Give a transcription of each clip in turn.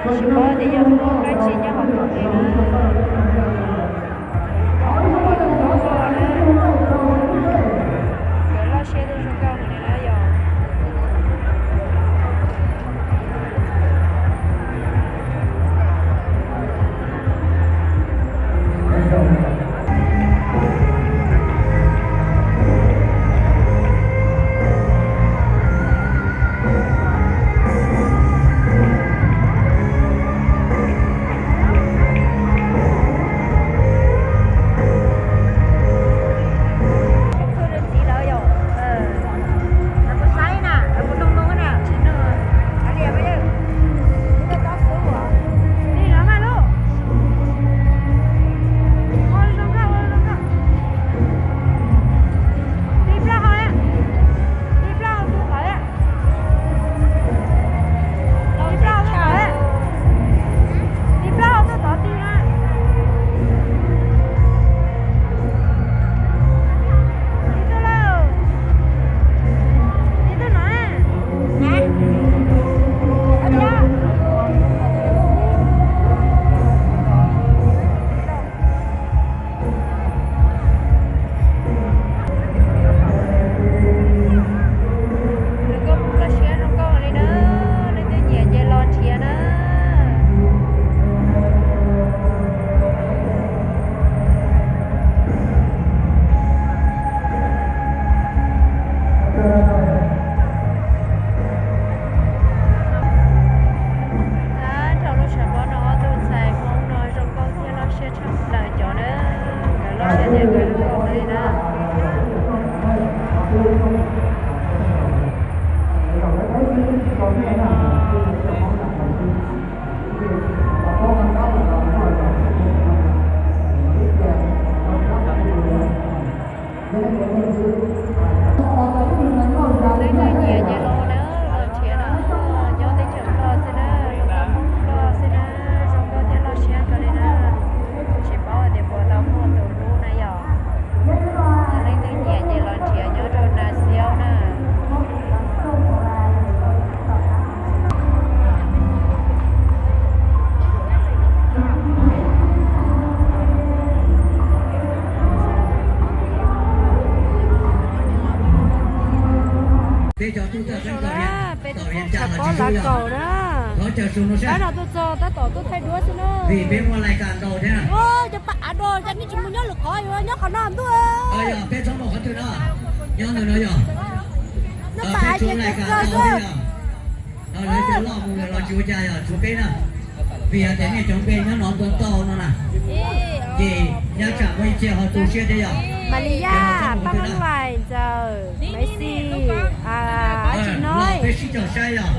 Tsis paub tias yog dab tsi nyob hauv tus ntej na. Nkawd loj siab thiab zoo nkauj li na yog. Lawv kuj loj siab zoo nkauj li na, leej twg nyiam ces los nrhiav na. Ab, dhau lub tshav pob no ob tug ntxhais Hmoob no zoo nkauj thiab loj siab tshaj plaws cov na. Nkawd loj siab thiab nkawd zoo nkauj li na. Leej twg nyiam ces los na, los nrhiav na, nyob teb chaws Nplog xwb na, zoo nkauj Hmoob Nplog xwb na, zoo nkauj thiab loj siab kawg li na. Tsis paub hais tias puas tau muaj tus hlub na yom. Yog leej twg nyiam ces los nrhiav nyob rau Nas Xiaus na. Peb cov tub tawj qeej tau vias cas los tsis tub yog. Pab no tuaj txog tab tom tuaj thaij duab xwb na. Vim peb muaj lais kas ntau thiab. Cov pab av dos cas nej tsis mus nyob lwm qhov, yuav nyob qhov no ntuj. Yog peb txhob mus qhov twg no, nyob ntawm no yog. Peb tshuav lais kas ntau thiab yog. Lawv cov loj mus lawm los tsis ua cas, yog tshuav peb na. Vim hais tias nej cov npe nyob no ntau ntau no na, ces nyob tsam muaj ib txhia ho tu siab thiab yog. Mas li yaj, pab Hmoob Vais, Ntxawm, Maiv Xis, Tsis Noj, peb sib cog saib yog.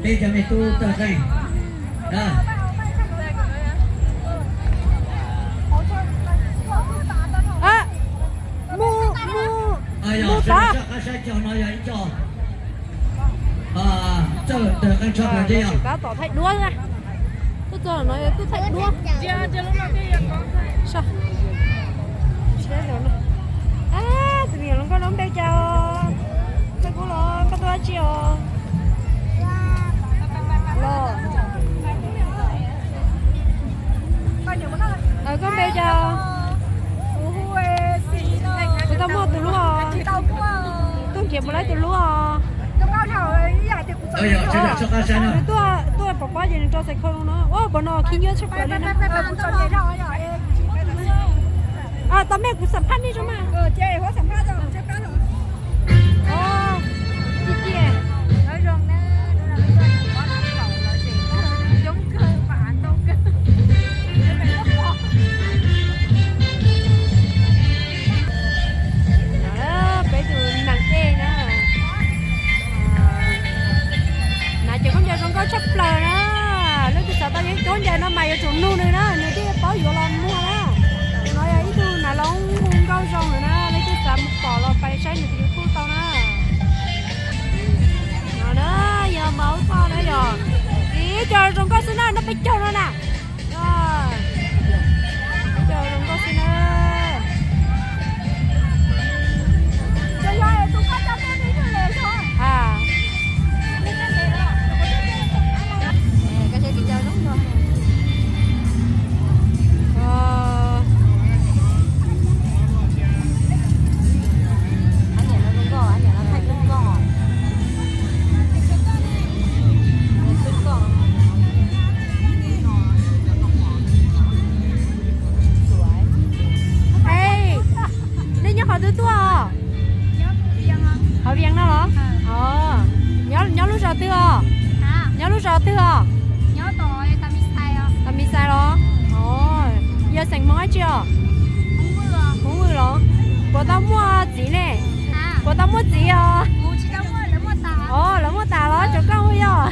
Peb cov me tub tawj qeej. Mus, mus, mus tod. Qab saib cog no yog ib co tawj qeej tshaj plaws thiab yog. Tab tom thaij duab na. Tuaj txog no yog tuaj thaij duab. Tus me nyuam hluas nkauj no npe cas? Koj kuj los koj tuaj dab tsi os? Los, koj npe cas? Kuv tau muaj tus hlub os. Tuaj nrhiav puas laib tus hlub os. Nws tuaj, tuaj pom pob ces nws rau xais khau no. Ua pom no khib nyiab tshaj plaws li na. Tau mej kuv xam phaj nej zoo mas. Cia, cia. Peb tus nees dej na. Hnav cov khaub ncaws zoo nkauj tshaj plaws na. Leej twg xav tau cov khaub ncaws no mas yuav tsum nug nws na, nws thiaj paub yuav los muag na. Tus no yog ib tug hnav loo hu nkauj zoo lawm na, leej twg xav mus pom los pais saib nws tus YouTube tau na. No na, yog Maub Thoj na yog. Ib co zoo nkauj xwb na, noj peb caug no na. Ib co zoo nkauj xwb na. Koj saib tsis tau Qhov twg os? Tam Mis Xais los? Yog xeem Hmoob dab tsi os? Hmoob Vwj los? Puas tau muaj txiv ne? Puas tau muaj txiv os? Os, lawv muaj tas los? Cov koj yog.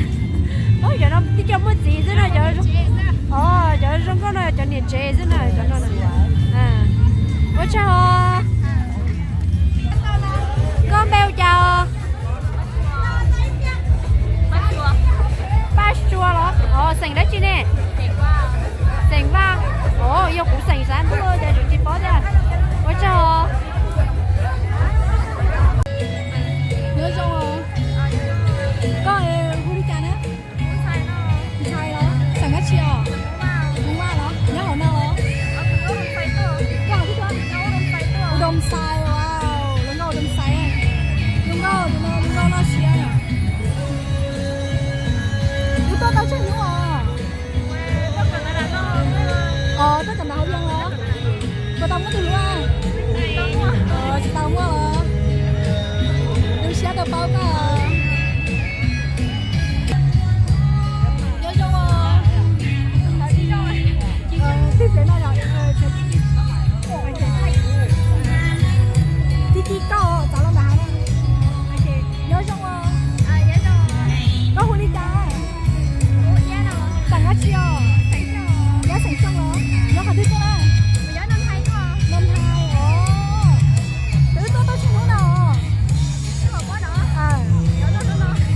Cov no tib co muaj txiv xwb no. Cov zoo nkauj no cov niam tsev xwb no, cov no. Ua tsaug os. Koj npe hu cas os? Paj Sua los? Xeem dab tsi ne? Xeem Vaj. Yog kuv xeem Xav Ntuj cas tseem tsis paub thiab. Ua tsaug os. Nyob zoo os. Koj hu li cas na? Ntxhais los? Xeem dab tsi os? Hmoob Vaj los? Nyob hauv no los? Koj hauv twg tuaj? Ua Doo Xais, wow, hluas nkauj Doo Xais. Hluas nkauj, hluas nkauj loj siab. Wb tuaj tau tsawg hnub os? Os, tuaj kawm ntawv hauv Vias los? Puas tau muaj tus hlub? Tsis tau muaj los? Tu siab tau paub koj. Nyob zoo os. Twb pem no yog, tib tib koj txav los ntawm hav no. Nyob zoo os. Koj hu li cas? Xeem dab tsi os? Nyob xeem Xyooj los? Nyob qhov twg tuaj na? Noo Nthai os. Twb tuaj tau tsawg hnub no?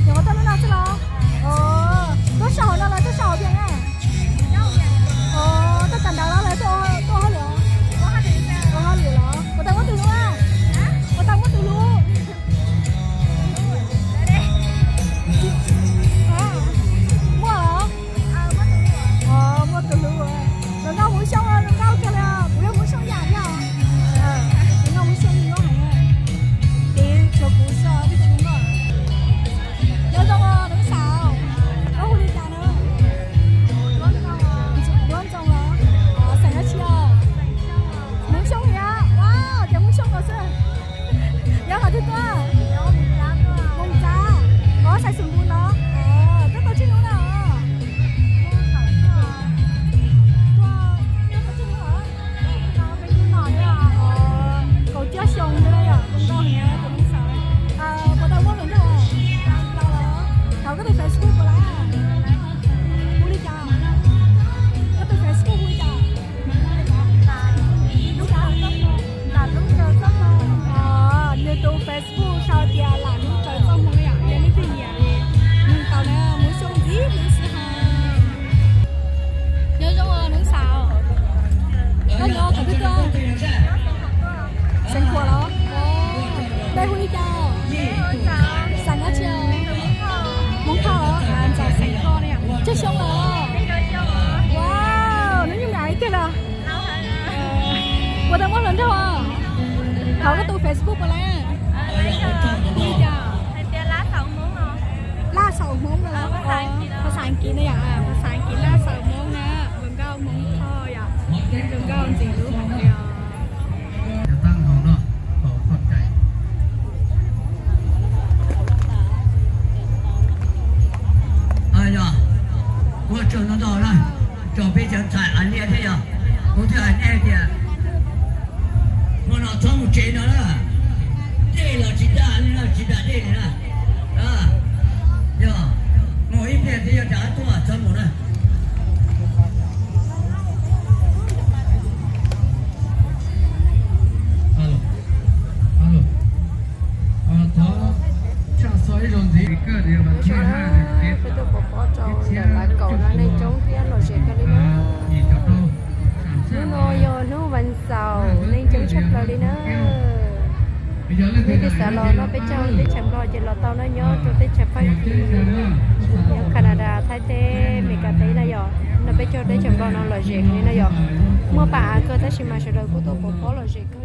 Nyuam qhuav tuaj hnub no xwb los? Tuaj soj hauv no los tuaj soj hauv Vias na? Tuaj kawm ntawv los lawv tuaj hauj lwm? Ua hauj lwm los? Puas tau muaj tus hlub? Puas tau muaj tus hlub? Muaj los? Muaj tus hlub. Hluas nkauj Hmoob Xyooj, hluas nkauj kawg li, kuv yog Hmoob Xyooj yam thiab. Hluas nkauj Hmoob Xyooj zoo nkauj heev. Ces tshuav kuv xwb twb tsis zoo nkauj. Nyob zoo os Noob Xaus, koj hu li cas na? Duab Ntxoo los? Xeem dab tsi os? Hmoob Xyooj thiab. Ua cas Hmoob Xyooj los xwb. Nyob qhov twg tuaj? Moos Tsav. Os, Xais Xus Npus los? Tuaj tau tsawg hnub na? Tuaj tau tsawg hnub os? Kaum cuaj xyoo na yom, zoo nkauj heev tus Noob Xaus. Puas tau muaj hluas nraug? Tau los? Thov koj tus Facebook puas lawm? Hu li cas? Koj tus Facebook hu li cas? Nws tus Facebook sau tias Lam Lub Tsawv Txoj Hmoo yom, yog leej twg nyiam li, nug tau na, Hmoob Xyooj ntxiv li xwb ha. Nyob zoo os Noob Xaus. Koj nyob qhov twg tuaj? Xeev Khuam los? Npe hu li cas? Xeem dab tsi? Hmoob Thoj los? Ntxawm Xeev Thoj ne. Tsawg xyoo los? Wow, hnub nyoog nyiam ib tiag los? Puas tau muaj hluas nraug? Thov koj tus Facebook puas lawm? Hu li cas? Laj Xaus Hmoob no los? Phas xas Askiv na yom, phas xas Askiv Laj Xaus Hmoob na, hluas nkauj Hmoob Thoj yom, hluas nkauj ntxim hlub heev li os. Ua tsaug ntau ntau na, tsaug peb cov ntxhais av liaj thiab yog, kuv thiaj hais nej tias hmo no txhob mus tsev no na, dej los tsis daj li no, tsis dam dej li na. Yog mus ib pliag thiab yog rov qab tuaj txhob mus na. Thov tshaj xo ib zaug ntxiv. Peb tuaj pov pob rau ntawm Lav Kaum no neeg coob thiab lom zem kawg li na. Hnub no yog hnub vas xaum neeg coob tshaj plaws li na. Yog leej twg xav los noj peb caug teb chaws Nplog ces los tau na, nyob rau teb chaws Fab Kis, nyob Canada, Thaib teb, Meskas teb na yom. Noj peb caug teb chaws Nplog no lom zem li na yom. Muaj pam av kawg tab sis mas sawv daws kuj tuaj pov pob lom zem kawg.